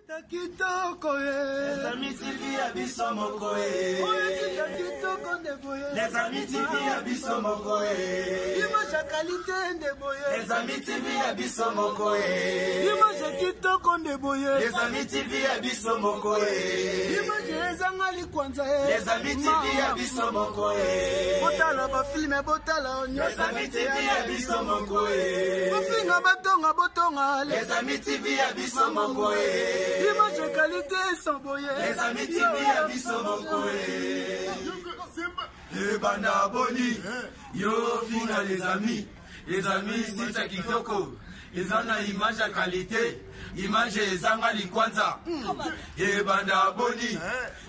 Kitoko Les Amis TV ya biso moko e. Kitoko nde boye. Les Amis TV ya biso moko e. Image ya qualité nde boye. Les Amis TV ya biso moko e. Image kitoko nde boye. Les Amis TV ya biso moko e. Image ezanga likwanza e. Les Amis TV ya biso moko e. Botala bafilme, botala. Les Amis TV ya biso moko e. Bofinga, batonga, botonga. Les Amis TV ya biso moko e. Image qualité sans boye. Les Amis TV ya biso moko e. Ebanda boni yo finga Les Amis? Les Amis, site kitoko, eza na image ya qualité, image ezanga likwanza. Ebanda boni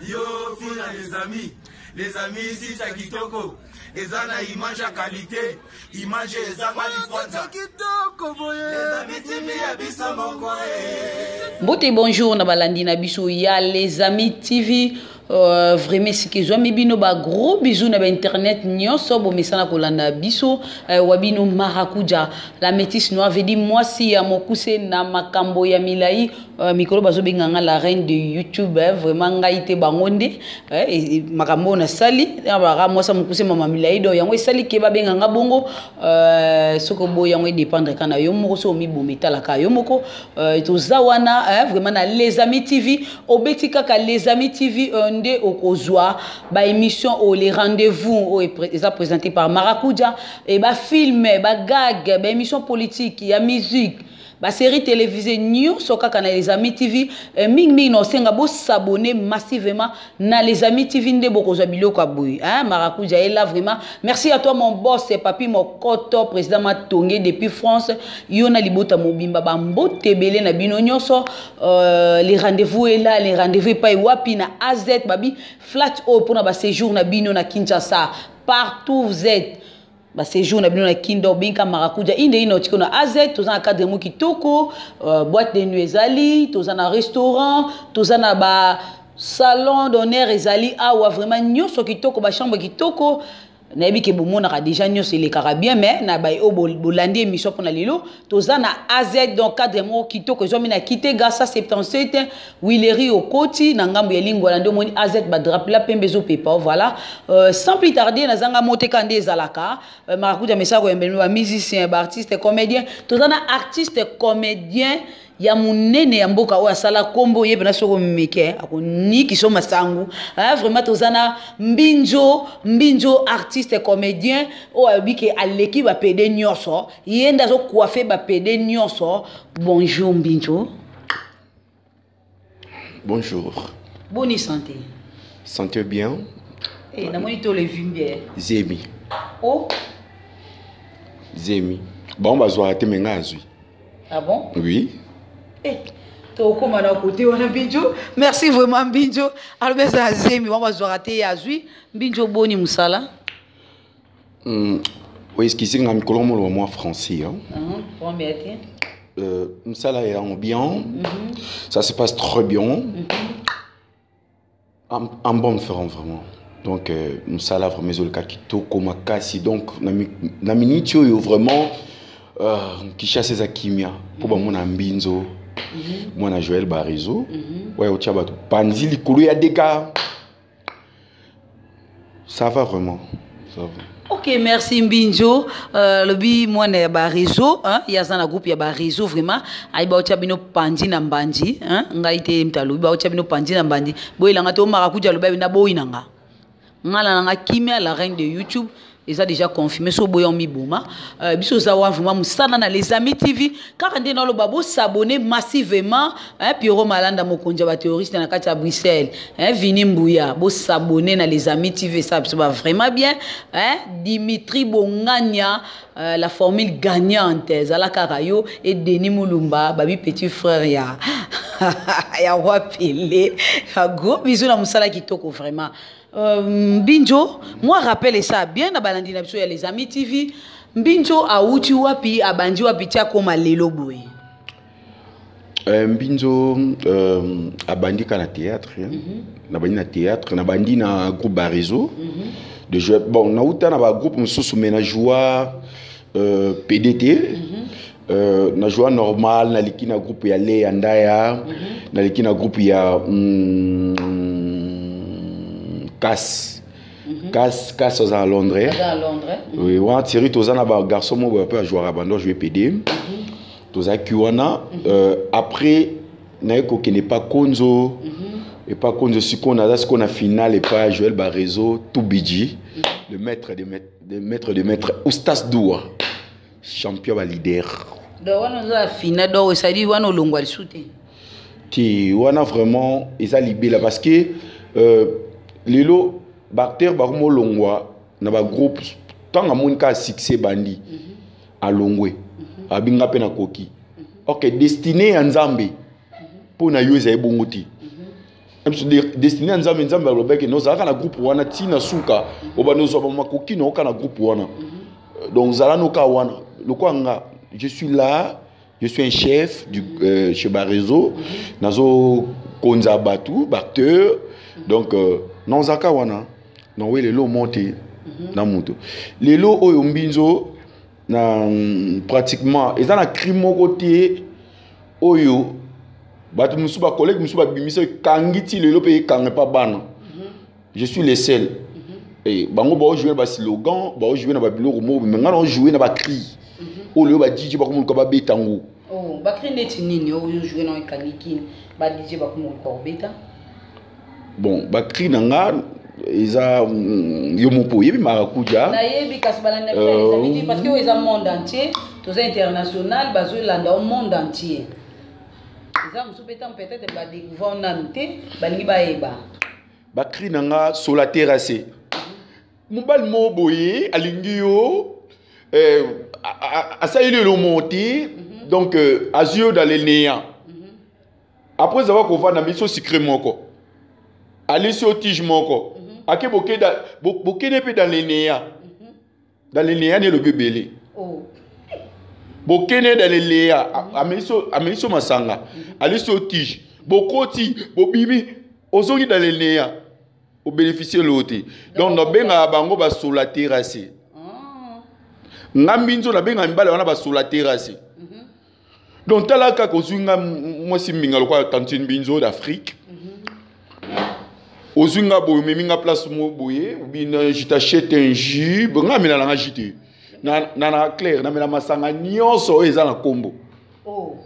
yo finga Les Amis? Les Amis, site kitoko, eza na image ya qualité, image ezanga likwanza. Kitoko boye. Les Amis TV ya biso moko e. Mbote, bonjour na balandi na biso ya Les Amis TV. Vraiment esika ezwami bino, ba gros bisous na bainternet nyonso bomesana kolanda biso. Wa bino Marakuja, la métisse noire, veut dire mwasi ya mokuse na makambo ya milai. Mikolo bazobenganga la reine de YouTube, vraiment ngai te, bango nde. Makambo oyo nasali baka mwasi ya mokuse, mama milai, donc yango esali ke babenganga bongo. Soki oboyi, yango edépendre kaka na yo moko. So omiboma, etalaka yo moko. Toza wana vraiment na Les Amis TV. Obeti kaka Les Amis TV, nde okozwa baémission oyo, Les Rendez-vous, oyo eza présenté par Marakuja, e bafilm, bagag, baémission politique, ya musique, basérie télévisée, nyonso kaka na Les Amis TV. Mingimingi na osenga bos'abonner massivement na Les Amis TV, nde bokozwa biloko ya boye, hein? Marakuja est là vraiment. Merci à toi, mon boss Papi Mokoto, président Matonge depuis France. Yo na libota mobimba, bambote ebele na bino nyonso. Les Rendez-vous est là. Les Rendez-vous epai wapi? Na AZ babi flat oyo mpona baséjour na bino na Kinshasa, partout vous êtes, baséjour na bino na Kinda, obinka Marakuja inde ina otiki na AZ. Toza na cadre mo kitoko, boîte de nuit ezali, toza na restaurant, toza na ba salon d'honneur ezali awa, vraiment nyonso kitoko, bachambre kitoko. Nayebi ke bomonaka déjà nyonso elekaka bien, mais na baye oyo bolandi émission mpona lelo, toza na AZ, donc cadre moko kitoko ezwami na Kitega 177 Huileries. Okoti na ngambo ya Lingwala, nde omoni AZ, badrapeau la pembe ezopepa. Voilà, sans plus tarder, nazanga moteka nde ezalaka. Marakuja mesaka koyembeli bamusicien, baartiste comédien. Toza na artiste comédien ya monene ya mboka oyo asala nkombo ye mpena. Soki omeke, akonikiso masangu. Vraiment toza na Mbinzo. Mbinzo, artiste comédien oyo ayebi ke aleki bapédé nyonso, ye nde azocoiffer bapédé nyonso. Bonjour Mbinzo. Bonjour. Boni santé? Santé bien. Eh, namoni tolevi bien. Zemi. Oh. Zemi. Bon, bazwaka te, me nga azwi. Ah bon? Oui. Eh, tokóma na kote wana. Mbinjo, merci vraiment. Mbinjo alobi eza zemi, bango bazwaka te, ye azwi. Mbinjo, boni mosala? Oui, excusez nga, mikolo moloba mwa français. Hein. Combien te? Mosala yango bien. Ça se passe très bien. En bonne forme vraiment. Donc mosala vraiment ezoleka kitoko makasi. Donc na miniti oyo vraiment, Kinshasa eza kimia mpo bamona Mbinzo, mwana Joël Barezo oyo otia bato panzi likolo ya deka. Ça va vraiment, ça va. Ok, merci Mbinzo. Lobi mwana ya bareseau, hein, ye aza na groupe ya bareseau. Vraiment ayi baotia bino pandi na mbandi, hein, ngai te mutu alobi baotia bino pandi na mbandi. Boyelanga te omaka kuja alobi na boyi na nga, nga na nanga kimia. La reine de YouTube eza déjà confirmé. So boya miboma, biso oza wa vraiment mosala na Les Amis TV. Kaka nde naloba, bos'abonner massivement, hein, Piero Malanda, mokonzi ya baterroriste na kati ya Bruxelles, hein, Vini Mbuya, bos'abonner na Les Amis TV, esa biso ba vraiment bien, hein, Dimitri Bongania, la formule gagnante ezala kaka yo e Denis Mulumba babi, petit frère ya roi Pele. Gros bisous na mosala kitoko vraiment. Mbinjo, moi rappelle ça bien na balandi na biso ya Les Amis TV. Mbinjo awuti wapi, abandi wapi, tia koma lelo boye? Mbinzo abandi ka na théâtre, hein. Nabandi na théâtre, nabandi na groupe Bareseau de jouer. Bon, nauta na bagroupe mosusu, mais na joua PDT. Na joua normal, naleki na groupe ya Le ya Ndaya, naleki na groupe ya Kas. Kas aza na Londres. Aza na Londres. Oui, wana Thierry, toza na bagarçon moko boye mpe ajouaka, bando ajoue PD. Tozalaki wana. Après naye kokende epa Konzo. Epa Konzo, sikoyo naza sikoyo na finale epa Joël Barezo Tubiji, le maître de maître de maître de maître, Oustas Doua, champion baleader. Donc wana oza na finale, donc esali wana olongwa lisu te? Te, wana vraiment eza libela, parce que lelo baacteur bakomolongwa na bagroupe, ntango amoni kaka succès ebandi, alongwe, abinga mpe nakoki. Ok, destinée ya Nzambe mpo na yo ezali bongo te. Biso destinée ya Nzambe, Nzambe alobaki no ozalaka na groupe wana ntina suka, obanda ozwa bamakoki na oka na groupe wana. Donc zala noka wana lokola nga, je suis là, je suis un chef chez Barezo, nazokonza bato, baacteur. Donc nazalaka wana nawe lelo mo te na moto lelo oyo Mbinzo na pratiquement eza na cri moko te oyo bato mosusu, bacollègue mosusu babimisa, ekangi ti lelo mpe ekanga epa bana. Je suis le seul. Bango baojoue na baslogan, baojoue na babiloko moko, me nga naojoue na bacri oyo lelo badj bakomoluka babeta yango. Oh, bacri neti nini oyo ojoue na ekangi kini, badj bakomoluka kobeta? Bon, bacri na nga eza yo moko oyebi Marakuja. Nayebi, kasi balanda biso ya Les Amis, parce que oyo eza monde entier, toza international, bazolanda o monde entier. Eza mosusu mpe ntango peut-être badécouvrir nanu te, balingi bayeba. Bacri na nga: sola terrasse, mobali moko boye alingi yo, asaleli elo moko te, donc azwi yo dans le néant. Après avoir kovanda miso sucré moko, alisi yo tige moko, ake bokende mpe dans le néant. Dans le néant ne elobi ebele. Oh. Bokende dans le néant, ameli so masanga, alisi yo tige, bokoti, bobimi, ozongi dans le néant, obénéficie loo te. Donc nabengaka bango basola terrasse. Ah. Nga Mbinzo nabengaka mibale wana basola terrasse. Donc tala kaka, ozwi nga mwasi mbinga lokola tantine Mbinzo d'Afrique, ozwi nga boye, omemi nga place mo boye, obina je t'achète un jus. Bo nga amela nanga jus te, na clair namela masanga nyonso oyo eza na nkombo. Oh.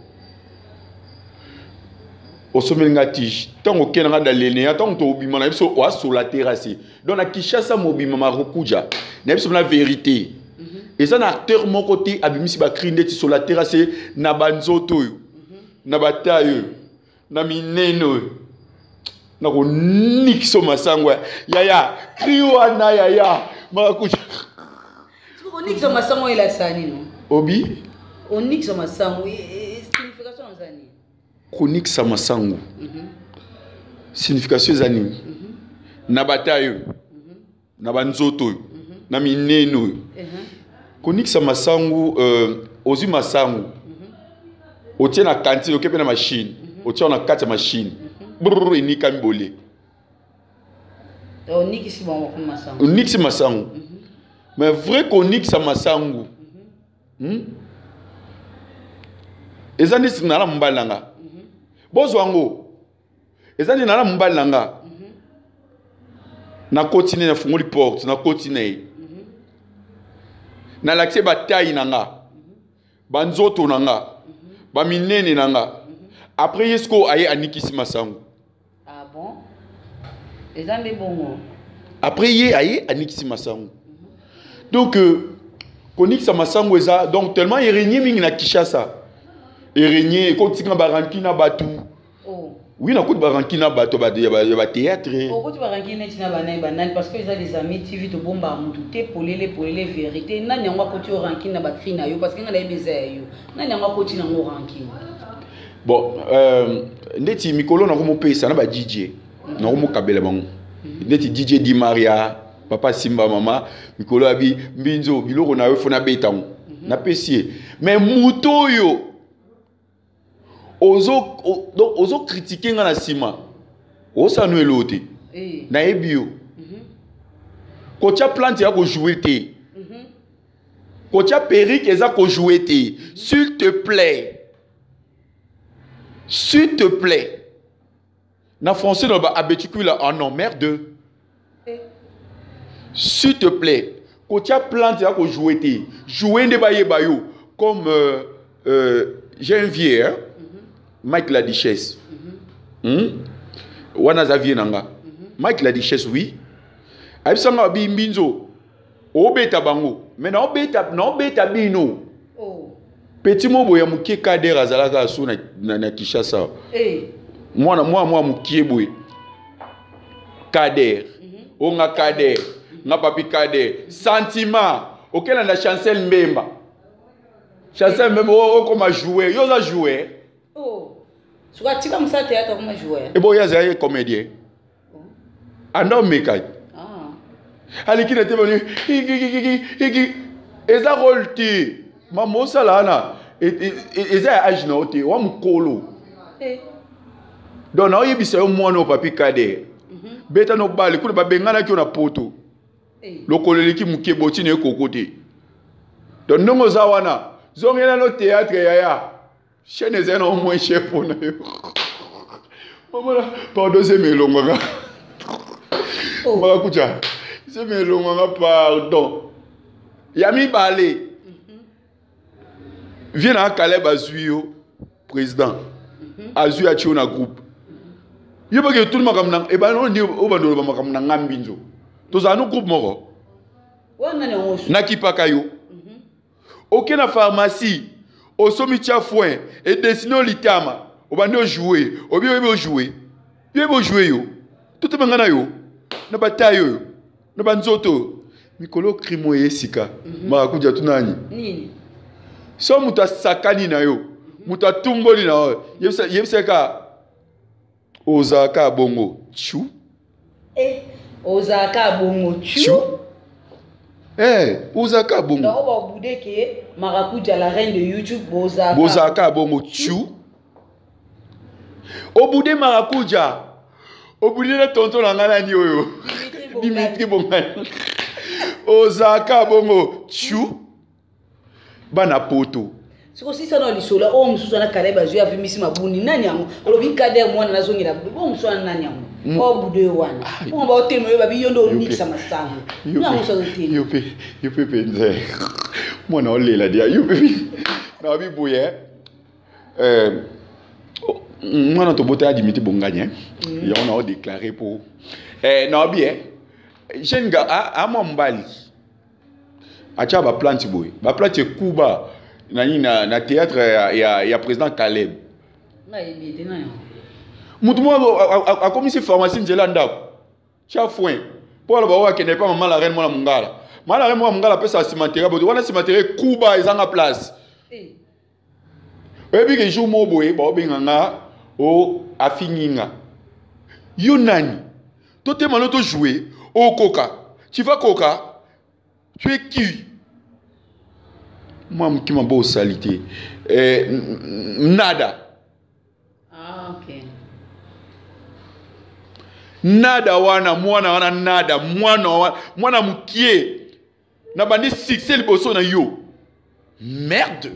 Osomeli nga tige, ntango okende nga daleneya, ntango tobima na biso, oasola terrasse. Donc na Kinshasa mobima, Marakuja na biso na vérité, eza na acteur moko te abimisi bacri ndeti sola terrasse, na banzoto oyo, na bataille oyo, na minene oyo, na konikiso masango yaya, cri wana yaya Marakuja. Onikisa masango oyo elakisa nini? Obi? Onikisa masango, signification eza nini? Konikisa masango, signification eza nini? Na bataille oyo, na banzoto oyo, na minene oyo. Konikisa masangu, ozwi masangu, otie na cantine, oke mpe na machine, otie na kati ya machine, brr, enikami bole. Onikisi bango bakomi masango. Onikisi masangu. Mais vrai konikisa masangu, Eza ndisi na mobali na nga, bozwa yango, eza nde na mobali na nga, nakoti ne, nafungoli porte, nakoti na ye, nalakisi ye bataille na nga, banzoto na nga, baminene na nga. Après ye sikoyo aye anikisi masango. Ah bon, eza nde bongo? Après ye aye anikisi masango. Donc konikisa masango eza donc tellement erégné mingi na Kinshasa, erégné, ekotika baranki na bato. Oh. Oui, nakoti baranki na bato ya bathéâtre. Okoti baranki neti na banani banani? Parce que eza Les Amis TV, tobombaka motu te, polele polele vérité. Nani yango akoti yo rancune na bacri na yo? Parce que ngai nayebi eza ya yo. Nani yango akoti nango rancune? Bon, ndeti mikolo nakomopesa na ba DJ, nakomokabela bango, ndeti DJ Di Maria, papa Simba mama, mikolo abi Mbinzo, biloko na yo fo nabeta yango, napesi ye. Mais moto oyo donc ozocritiquer nga na nsima, osala no elo te. Eh. Nayebi yo, kotia plante ya kojouer te. Kotia perruque eza kojouer te. S'il te plaît, s'il te plaît. Na français naloba abetikula en emmerde. S'il te plaît, kotia plante eza kojouer te. Jouer nde bayeba yo. Comme j'ai un vieux, hein? Mike la Duchesse. Wana aza vieux na nga. Mike la Duchesse, oui. Ayebisanga babi mbinzo obeta bango, mais naobeta, naobeta bino. Oh. Petit mo boye ya mokie kader azalaka asu na Kinshasa. Mwana mwa mokie boye kader. Onga kader nga papi kader sentiment okelanda Chancel Mbemba. Chancel Mbemba okoma jouer, yo oza jouer. Oh. Soki atika mosala théâtre akoma jouer. Ebo oyo azalaki comédien. Anda omeka. Aleki na te bani iki eza rôle te. Mama osala wana eza ya age na yo te, wa mokolo. Donc naoyebisa yo mwana oyo papi kader. Beta no bale kuna babenganaki yo na poto. Lokolo eleki moke boti na ekoko te. Donc ndongo oza wana zongela no théâtre yaya. Chaîne eza na moins cher mpona yo. Mama pardon, zemi elongwanga. Makakucha zemi elongwanga pardon. Ya mibale. Vie na Caleb azwi yo président. Azwi atie yo na groupe. Yo bake tuni makambo na ebana oyo ndi oyo bando oloba makambo na nga mbinzo. Tozala no groupe moko. Wana nani yango osu? Nakipaka yo. Oke na pharmacie, osomi tia foin, e dessine yo litama, obandi ojouer, obi oyebi ojouer. Yo oyebi ojouer yo. Totema nga na yo. Na bataille oyo, na banzoto oyo. Mikolo crime oyo esika. Marakuja tuna nani? Nini? So moto asakani na yo, moto atumboli na yo, yebisa ka ozalaka bongo tchou. Ozalaka bongo tchou. Tchou. Ozalaka bongo. Donc, oba bude ke Marakuja la reine de YouTube bozalaka. Bozalaka bongo tchou. Obude Marakuja. Obude na tonton na nga nani oyo? Dimitri Bongani. Ozalaka bongo tchou. Bana poto. Siko sisa na lisolo oyo mosusu wana Caleb azwi avimisi mabuni nani yango? Olobi Kader mwana nazongela bo mosusu wana nani yango? Oyo bude wana. Bongo ba otema yo babi yo nde onikisa masango. Yo Nani pe. mosusu azotema? Yo pe, yo pe penza. Mwana olela dia. Yo pe. Na babi boye. Mwana tobota ya Dimitri Bongani, hein. Ya on a déclaré pour. Na babi, hein. Jeune gars, a mwa mbali. Acha ba plante boye. Ba plante kuba. Nani na théâtre ya président Caleb. Na yebi te na yo. Mutu moko akomisi pharmacie nzela ndako. Tia foin. Po aloba oyo akende pa mama la reine mwana mongala. Mama la reine mwana mongala apesa cimenterie boye. Wana cimenterie kuba ezanga place. Oyebi ke jour moko boye, ba obenga nga, o afingi nga. Yo nani? Totema no to jouer, o koka. Tu vas koka? Tu es qui? Moi, qui m'a beau salité. Nada. Ah, ok. Nada wana, mwana wana nada, mwana wana, mwana mukie. Na bandi succès liboso na yo. Merde.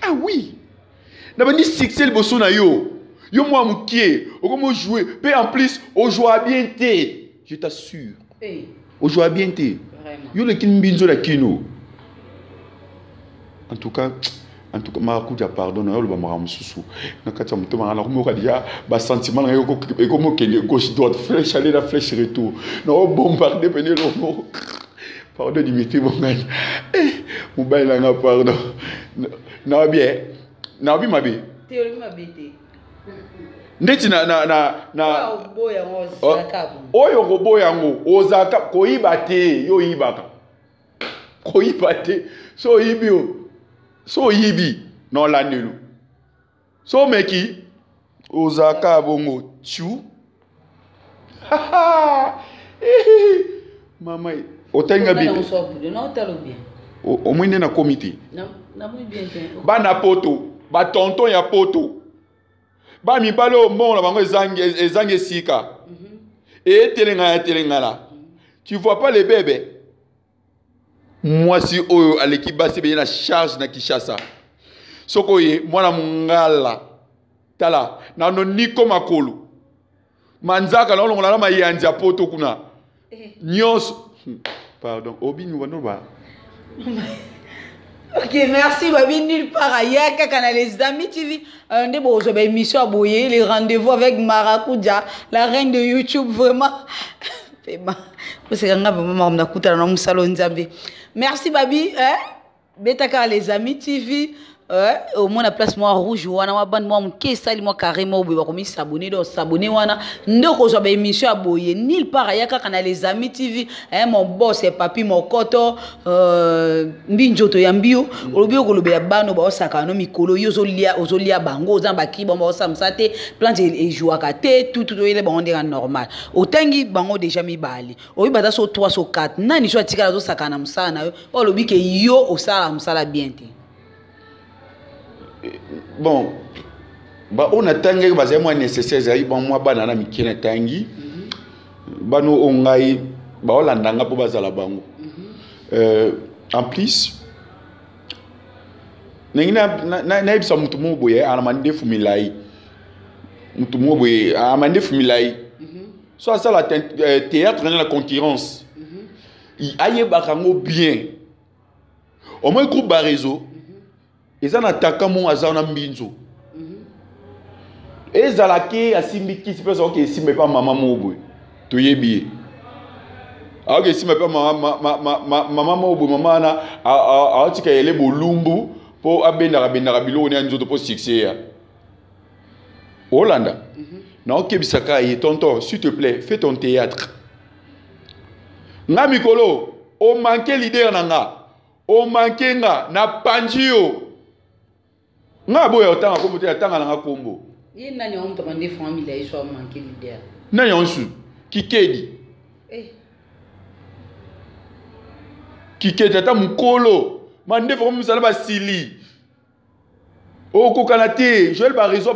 Ah oui. Na bandi succès liboso na yo. Yo mwana mukie, okomo jouer, pe en plus o joue bien te. Je t'assure. Hey. O joue bien te. Vraiment. Yo le kin mbinzo la kino. En tout cas, Marakuja, pardon, na yo ba maramususu. Na kati ya motema na komoka dia ba sentiment na yo ko e ko mokende gauche droite, flèche aller la flèche retour. Na o bombarder pene lomo. Pardon Dimitri Bongani. Mobile na nga pardon. Na bien. Na bi mabe. Te olobi mabe te. Ndeti na na na na Oyo oboya yango, ozalaka bongo. Oyo koboya yango, ozalaka koyiba te, yo oyibaka. Koyiba te. So oyibi yo. So oyibi na olandelo. So omeki ozalaka bongo tchu. Mama, otalinga Nani bien. yango so abude? Na otala bien. Omoni nde nakomi te. Na, namoni bien te. Bana poto, ba tonton ya poto. Ba mibale oyo mbongo na bango ezangi esika. E etelengana, etelengana. Tu vois pas les bébés. Mwasi oyo aleki basi ebele na charge na Kinshasa. Soko ye mwana mongala. Tala, na no niko makolo. Manzaka na olongola na mayanzi ya poto kuna. Eh. Nyonso. Pardon, obini wano ba. Ok, merci Babi nulle part ailleurs kaka na les amis TV. Nde bozwa ba émission ya boye, les rendez-vous avec Marakuja, la reine de YouTube vraiment. Pema. Koseka nga vraiment makambo nakutana na mosala Nzambe. Merci Babi, hein? Beta kaka les amis TV. Omona place mwa rouge wana mwa bande mwa moke esali mwa carré moko boye bakomi s'abonner, donc s'abonner wana nde okozwa ba émission ya boye nulle part aya kaka na les amis TV. Hein, mon boss est papi mokoto, mbinjoto ya mbio olobi okolobela bano baosaka no mikolo yo ozolia bango oza na bakri bango baosamisa te plante ejouaka te tutu toyele bango ndenge normal otangi bango déjà mibale oyebi ata so 3 so 4 nani so atikala azosaka na mosala na yo oyo olobi ke yo osala mosala bien te. Bon, ba oyo natangaki bazali mwa nécessaire, ezalaki ba mwa bana na mike natangi bano oyo ngai baolanda nga mpo bazala bango. En plus ndenge nayebisa motu moko boye ana mandefu milai, motu moko boye ana mandefu milai so asala théâtre na concurrence ayebaka yango bien. Au moins groupe ba réseau eza na taka mo aza na mbinzo ezalaki asimbi kisi mpe azalaki esimba epa mama moko boye toyebi ye aoki esimba epa mama moko boye, mama wana aotika yele bolumbu mpo abendaka bendaka biloko ne ya nzoto mpo succès ya olanda. Naokebisaka ye, tonton, s'il te plaît, fais ton théâtre. Nga mikolo omanke leader na nga, omanke nga na panji yo nga boya otanga kombo te, atanga na nga kombo. Ye nani yango moto abandi franc mille aye so amanke leader? Nani yango su kikedi? Eh. Kikedi ata mokolo mandefu akomisala basili okokana te. Joel Barezo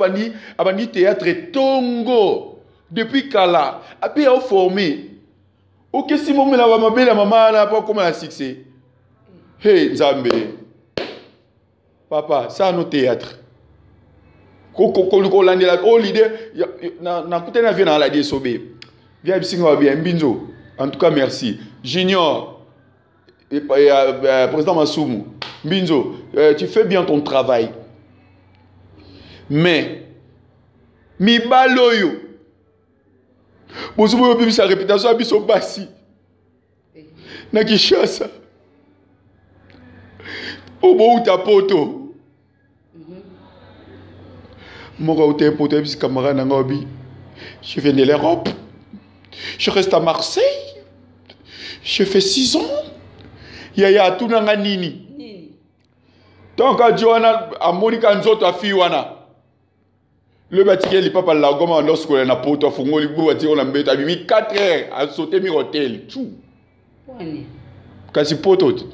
abandi théâtre tongo depuis kala ape aoforme okesi momela bamabele ya mama wana mpo akóma na succès. He Nzambe, papa ça no théâtre kolandela o leader nakutani na vie na aladi esobe via bisinga wa bien mbinzo. En tout cas merci Junior et président Masumu Mbinzo, tu fais bien ton travail, mais mibali oyo bozo boyo bimisa réputation ya biso basi na Kinshasa po bouta poto moko auta poto ayebisi camarade na nga obi: "Je viens de l'Europe, je reste à Marseille, je fais 6 ans." Yaya atunanga nini? Ntango adi wana amoni ka nzoto afi wana lobi atikeli lipapa lagoma banda osukola na poto, afungoli bu atiki na mbeto, abimi 4 heures, asote mi hotel tu kasi poto te.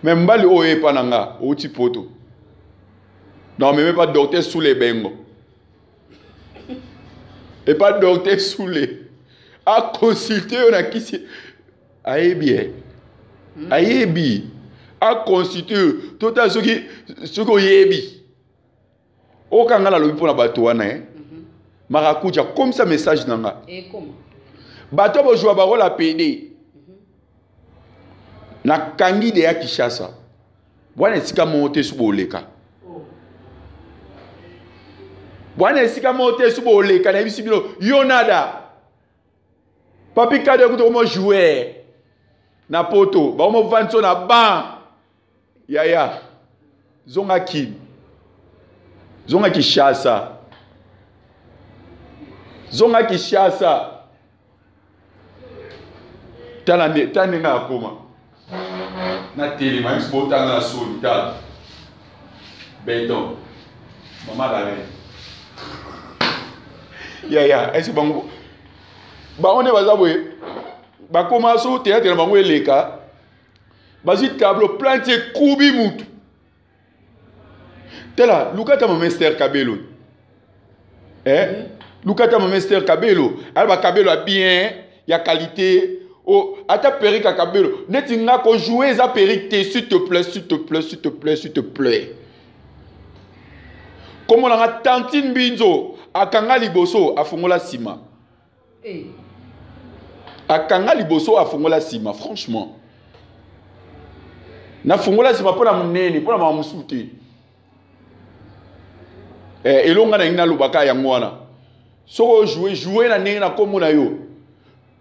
Me mbali oyo epa na nga outi poto na omeme pa docteur Sule Bengo, epa docteur Sule aconsulte yo na kisi ayebi ye, ayebi aconsulte yo tota soki oyebi okanga nalobi mpona bato wana eh? Marakuja komisa message na nga, bato bozwa barole ya PD nakangi de ya Kinshasa bwana esika moko te su boleka bwana esika moko te su boleka. Nayebisi bino yo nada papi kade kuta komo joueur na poto bakomo so na ban yaya zonga kini, zonga Kinshasa, zonga Kinshasa. Tala ndenge akoma na telema yebisi botanga na soni. Tala beton mama la reine yaya ese bango bango nde baza boye bakoma so théâtre na bango eleka bazwi tableau plante ekubi mutu. Tala lukata mama Ester Kabelo, eh? Lukata mama Ester Kabelo ala bakabelo ya bien ya qualité. Oh, ata perruque ya kabelo neti nga kojoue eza perruque te, s'il te plaît, s'il te plaît, s'il te plaît, s'il te plaît. Kombo na nga Tantine Mbinzo, akanga liboso afongola nsima. Eh. Akanga liboso afongola nsima, franchement nafongola nsima mpo na monene, mpo na mama mosusu te. Eh, elonga na ngai nalobaka yango wana, soki ojoue, joue na ndenge na kombo na yo.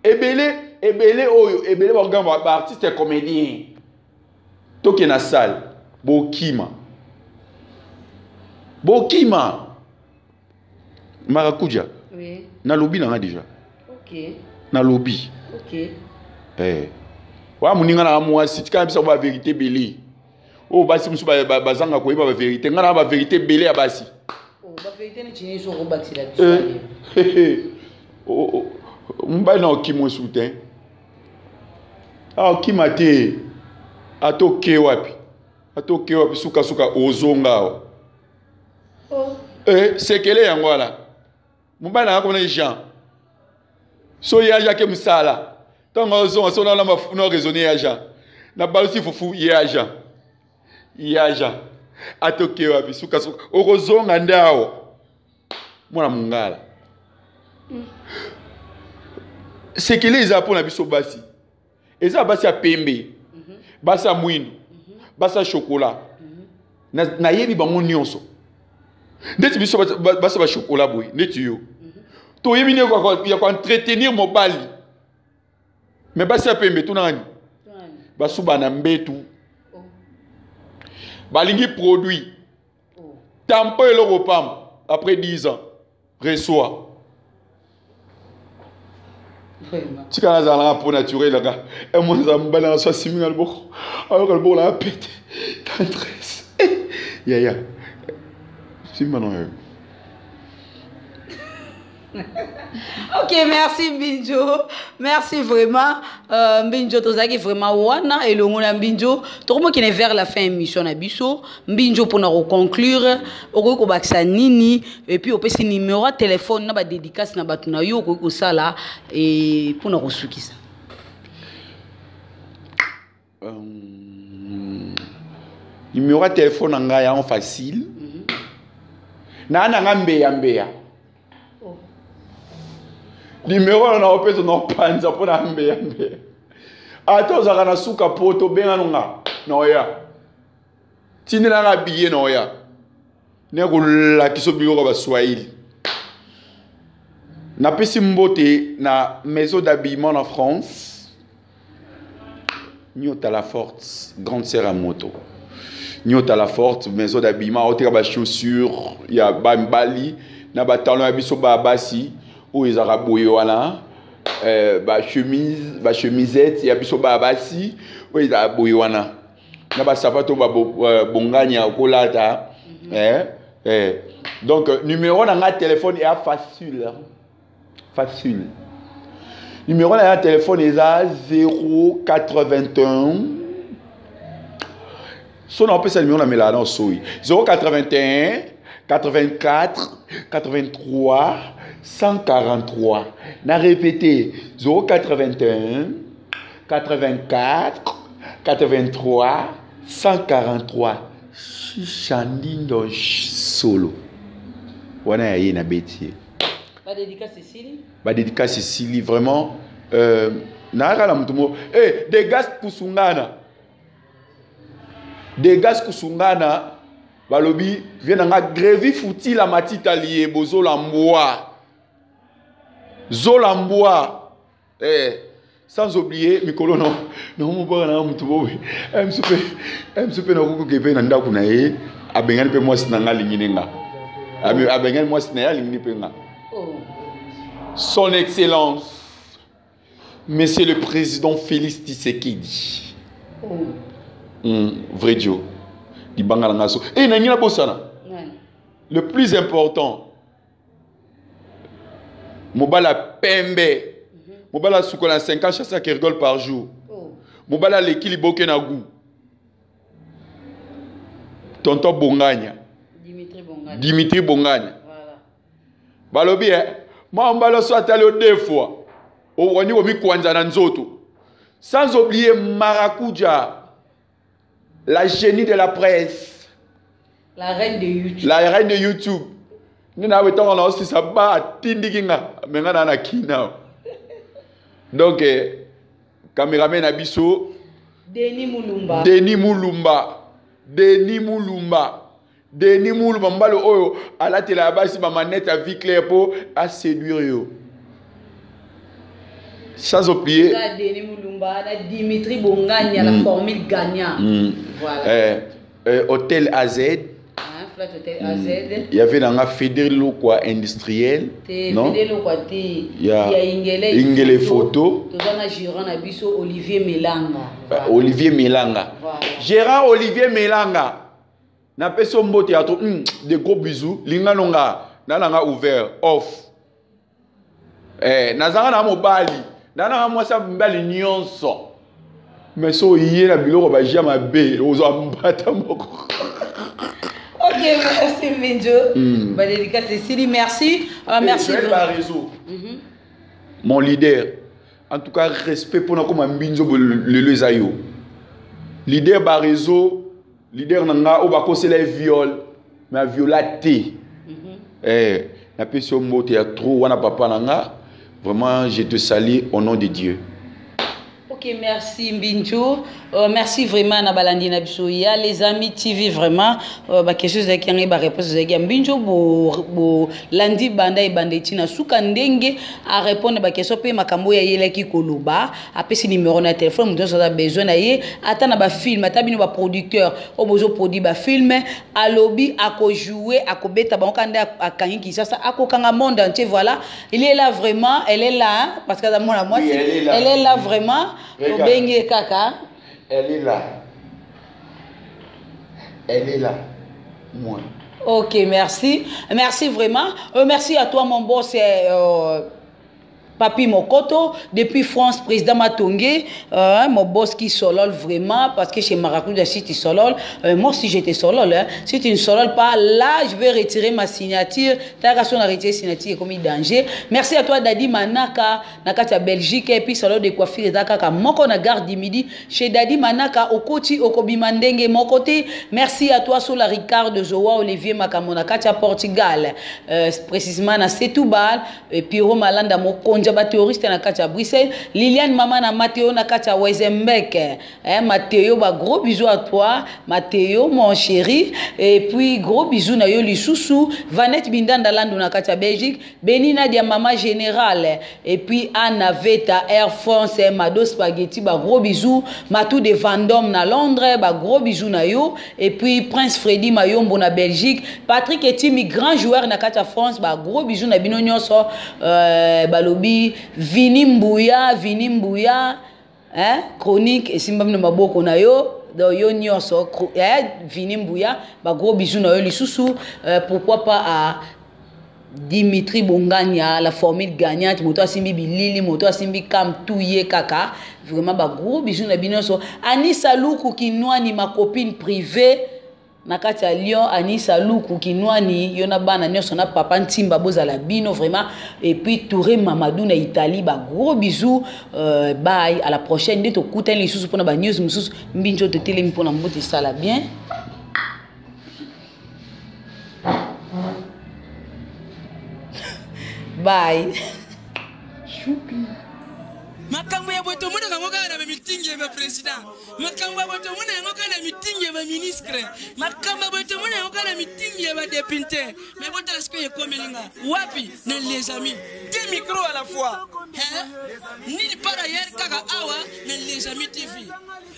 Ebele ebele oyo ebele bakogamba baartiste ya comédien, toke na salle, bokima bokima Marakuja. Oui. Nalobi nanga déjà. Ok. Nalobi. Ok. Eh. Wa moninga na mwasi, tika bisa ba vérité ebele. Oyo basi mosusu bazanga koyeba ba vérité, nga na ba vérité ebele ya basi. Oh, ba vérité neti nini soki okobakisela biso? Eh. Oh, oh, mobali na okima osu te, okima te, ata oke wapi, ata oke wapi, sukasuka ozonga awa. Oh. Eh, sekele yango wana, mobali nanga komona Jean, so ye ajake mosala, ntango ozonga so nana na raisonne ya Jean, na balusi fufu ye a Jean, ye a Jean, atoke wapi, sukasuka okozonga nde awa, mwana mongala. Sekele eza mpo na biso basi, eza basi ya pembe, basi ya mwindu, basi ya chokola. Nayebi bango nyonso. Ndeti biso basi ba chokola boye, neti yo, toyebi nde ya koentretenir mobali. Me basi ya pembe, tuna nani basuba na mbetu, balingi produit tampo eloko pamba, après 10 ans reçoit. Tika nazala nanga mpo naturel kaka emona mobali nanga so asimbi nga loboko, ayoka loboko nanga pete, tendresse. Yaya, simba na yo. Ok, merci Mbinjo, merci vraiment. Mbinjo, tozalaki vraiment wana elongo na Mbinjo. Tokomokende vers la fin émission na biso. Mbinjo, mpona koconclure, okoki kobakisa nini? Et puis opesi numéro ya téléphone na badédicace na bato na yo okoki kosala mpona kosukisa. Numéro ya téléphone na ngai yango facile. Naa na nga mbeya mbeya. Oh. Numéro wana naopesa na opanza mpo na mbeya mbeya. Ata ozalaka na suka po tobengano nga na oya, tindelanga billet na oya, ne kolakisa biloko ya baswahili. Napesi mbote na maison d'habillement na France, Nyota la Forte, grande sœur ya moto Nyota la Forte, maison d'habillement, oteka bachaussure ya bamibali na batalon ya biso baya basi oyo ezalaka boye wana, bachemise, bachemisette ya biso baya basi oyo ezalaka boye wana, na basapato babongani ya kolata. Eh. Donc numéro na nga téléphone eya facile, facile. Numéro na ya téléphone eza 081, so na opesa numéro na melaka na soi, 081 84 83 143. Na répété, 081 84 83 143. Shishandindo solo wana ya ye na beti ye. Badédicace esili. Badédicace esili vraiment. Nayaka na motu moko, eh, Degas Kusungana, Degas Kusungana, balobi vie na nga Grevi Futila Matita Liebo Zola Mbwa, Zola Mbwa. Eh, sans oublier mikolo no nomobaka na motu bobe msu mpe nakokoke mpe na ndako na ye, abengani mpe mwasi na nga, alingi ne nga, abengani mwasi na ye, alingi mpe nga. Oh. Son Excellence Monsieur le Président Félix Tshisekedi. Oh. Vrai Dieu libanga na nga so e nangi na bosana. Nani? Le plus important, mobali ya pembe, mobali asukola na 50 chasse ya kergol par jour. Oh. Mobali aleki liboke na goût, tonton Bonganya. Dimitri Bonganya. Dimitri Bonganya. Voilà. Balobi, eh, mwa mobali oso atali yo deux fois, okondi komikwanza na nzoto. Sans oublier Maracuja, la génie de la presse. La reine de YouTube. La reine de YouTube. Nde na ntango na osisa ba atindiki nga me nga na na kina. Donc eh, cameraman na biso Denis Mulumba. Denis Mulumba. Denis Mulumba. Denis Mulumba mobali oyo alatela ya basi ba manette ya vie claire po a séduire yo. Sans oublier Denis Mulumba, na Dimitri Bongani mm. la formule gagnant. Voilà. Eh, Hôtel AZ. Hein, flat Hôtel AZ. Il y avait nanga Fédé Lokwa industriel. Te, non? Fédé Lokwa te. Ya Ya Ingele Ingele Photo. Toza na gérant na biso Olivier Melanga. Voilà. Olivier Melanga. Voilà. Gérant Olivier Melanga. Na peso mbote ya to de gros bisous linga nonga na nanga ouvert off. Eh nazanga na mobali, na nanga mwasi mobali nyonso. Mais so yé na biloko ba jia mabe ozwa mbata moko. Ok, merci Mbinjo. Ba dédicace Cécile, merci. Merci. Joël Barezo. Mon leader. En tout cas, respect pour nakoma Mbinjo lelo ezayo. Leader Barezo, leader nanga o bakosela viol, mais viola te. Eh, na pesi yo mbote ya trop wana papa nanga. Vraiment, je te salue au nom de Dieu. Ok, merci Mbinjo. Merci vraiment na balandi na biso ya les amis TV vraiment ba question ezalaki yango ba réponse ezalaki ya Mbinjo bo bo landi banda e banda etina suka ndenge a répondre ba question pe makambo ya yelaki koloba apesi numéro na téléphone moto nyonso aza besoin na ye ata na ba film ata bino ba producteur oyo bozo produit ba film alobi ako jouer akobeta bango kanda akangi Kinshasa akokanga monde entier. Voilà, il est là vraiment, elle est là hein, parce que mona moi Oui, elle est là. elle est là vraiment. Regarde. Obenge kaka. Elle est là. Elle est là. Moi. Ok, merci. Merci vraiment. Merci à toi, mon boss. Papi Mokoto, depuis France, président Matongue, mon boss qui solole vraiment, parce que chez Maracuja, si tu sololes, moi si j'étais solole, hein, si tu ne sololes pas, là, je vais retirer ma signature. T'as raison, on a retiré signature comme danger. Merci à toi, Dadi Manaka, Nakati à Belgique, et puis salon de coiffure, Dakaka, Moko na gare du midi, chez Dadi Manaka, Okoti, Okobimandenge, mon côté. Merci à toi, Sola Ricardo Zoa, Olivier Makamo, Nakati à Portugal, précisément à Setúbal, et puis Romalanda, Mokonja, ba terroriste na kati ya Bruxelles, Liliane mama na Mathéo na kati ya Wezenbeek. Eh, Mathéo, ba gros bisous à toi, Mathéo mon chéri, et puis gros bisous na yo lisusu, Vanette Bindanda Landu na kati ya Belgique, Beni Nadia mama générale, et puis Anna Veta Air France, Mado Spaghetti, ba gros bisous, Matou de Vendôme na Londres, ba gros bisous na yo, et puis Prince Freddy Mayombo na Belgique, Patrick Etimi grand joueur na kati ya France, ba gros bisous na bino nyonso, balobi Vini Mbuya, Vini Mbuya, hein, chronique et simba na maboko na yo, donc yo nyonso, hein, Vini Mbuya, ba gros bisous na yo lisusu, pourquoi pas à Dimitri Bongania, la formule gagnante, moto asimbi bilili, moto asimbi kam touye kaka, vraiment ba gros bisous na bino nyonso. Anissa Luku Kinwani, ma copine privée na kati ya Lyon, Anissa Luku Kinwani, yo na bana nyonso na papa Ntimba bozala bino vraiment, et puis Touré Mamadou na Italie, ba gros bisous, bye à la prochaine, nde tokutani lisusu mpona ba news mosusu, mbinjo totelemi mpona mbote esala bien. Bye. Choupi. Makambo ya boto mona kango kaka na ba meeting ya ba président. Makambo ya boto mona yango kaka na meeting ya ba ministre. Makambo ya boto mona yango kaka na meeting ya ba député. Mais botala sikoyo ekomeli nga. Wapi na les amis. Deux micros à la fois. Hein? Nini par ailleurs kaka awa na les amis TV.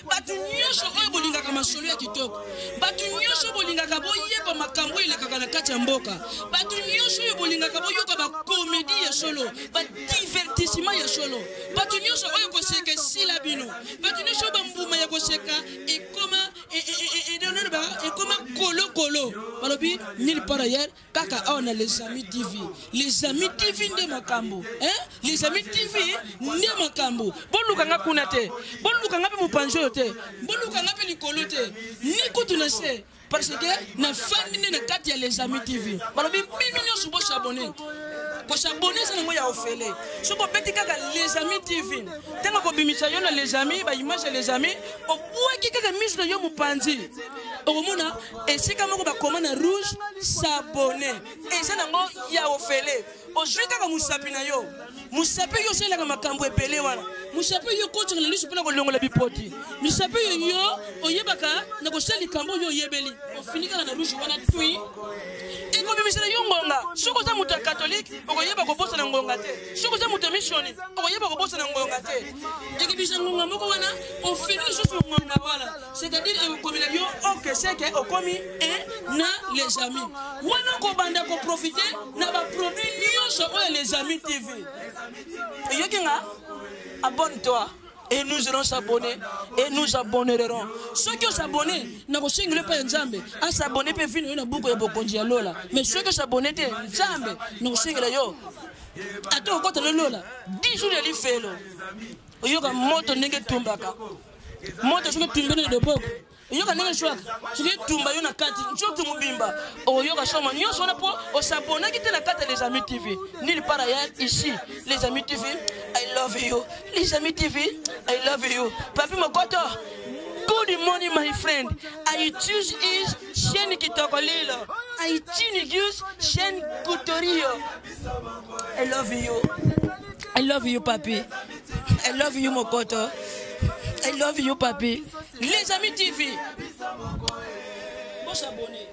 Bato nyonso oyo bolingaka masolo ya kitoko. Bato nyonso bolingaka boyeba makambo elekaka na kati ya mboka. Bato nyonso oyo bolingaka boyoka ba comédie ya solo, ba divertissement ya solo. Bato nyonso oyo koseka esila bino. Bato nyonso oyo bambuma ya koseka ekoma, e, e, e, e, e, nani ba, ekoma kolokolo. Balobi, nulle part ailleurs, kaka awa na les amis TV. Les amis TV nde makambo. Hein? Les amis TV nde makambo. Boluka nga kuna te. Boluka nga pe mopanzi oyo te. Boluka nga pe likolo te. Ni kutu na se. Parce que na fandi nde na kati ya les amis TV. Balobi, bino nyonso bo s'abonner. Kosabone eza nango ya ofele. Soki obeti kaka Les Amis TV, ntango kobimisa yo na Les Amis, baimage ya Les Amis, obwaki kaka miso na yo mopanzi, okomona esika moko bakoma na rouge s'abonner. Eza nango ya ofele. Ozwi kaka mosapi na yo, mosapi yo osalelaka makambo ebele wana, mosapi yo okotisaka na liso mpona kolongola bipoti, mosapi oyo yo oyebaka na kosala likambo oyo oyebeli, ofini kaka na rouge wana tui, ekobimisela yo ngonga. Soki oza moto ya katolike, okoyeba kobosana ngonga te. Soki oza moto ya misioni, okoyeba kobosana ngonga te. Ekobimisa ngonga moko wana, ofini lisusu ngonga wana, c'est-à-dire ekokomela yo ok, seke okomi e na Les Amis wana, okobanda koprofite na baproduit nyonso oyo Les Amis TV. Eyoki nga, abonne-toi et nous allons s'abonner et nous abonnerons. Soki osabonne, nakosengela epai ya Nzambe asabonne mpe vino yo na buku ya bokonzi ya lola. Mais soki osabonne te, Nzambe nakosengela yo ata okota na lola 10 jours ya lifelo, oyoka moto ndenge etumbaka moto. Soki etumbi na loboko, oyoka ndenge eswaka. Soki etumba yo na kati nzoto mobimba, okoyoka soma nyonso wana mpo osabonaki te na kati ya Les Amis TV. Nulle part ailleurs, ici Les Amis TV. I love you, Les Amis TV, I love you. Papi Mokoto, good morning, my friend. I choose is chaîne kitoko lilo. I choose chaîne Kutorio. I love you, I love you, papi. I love you, Mokoto. I love you, papi. Les Amis TV, bon s'abonner.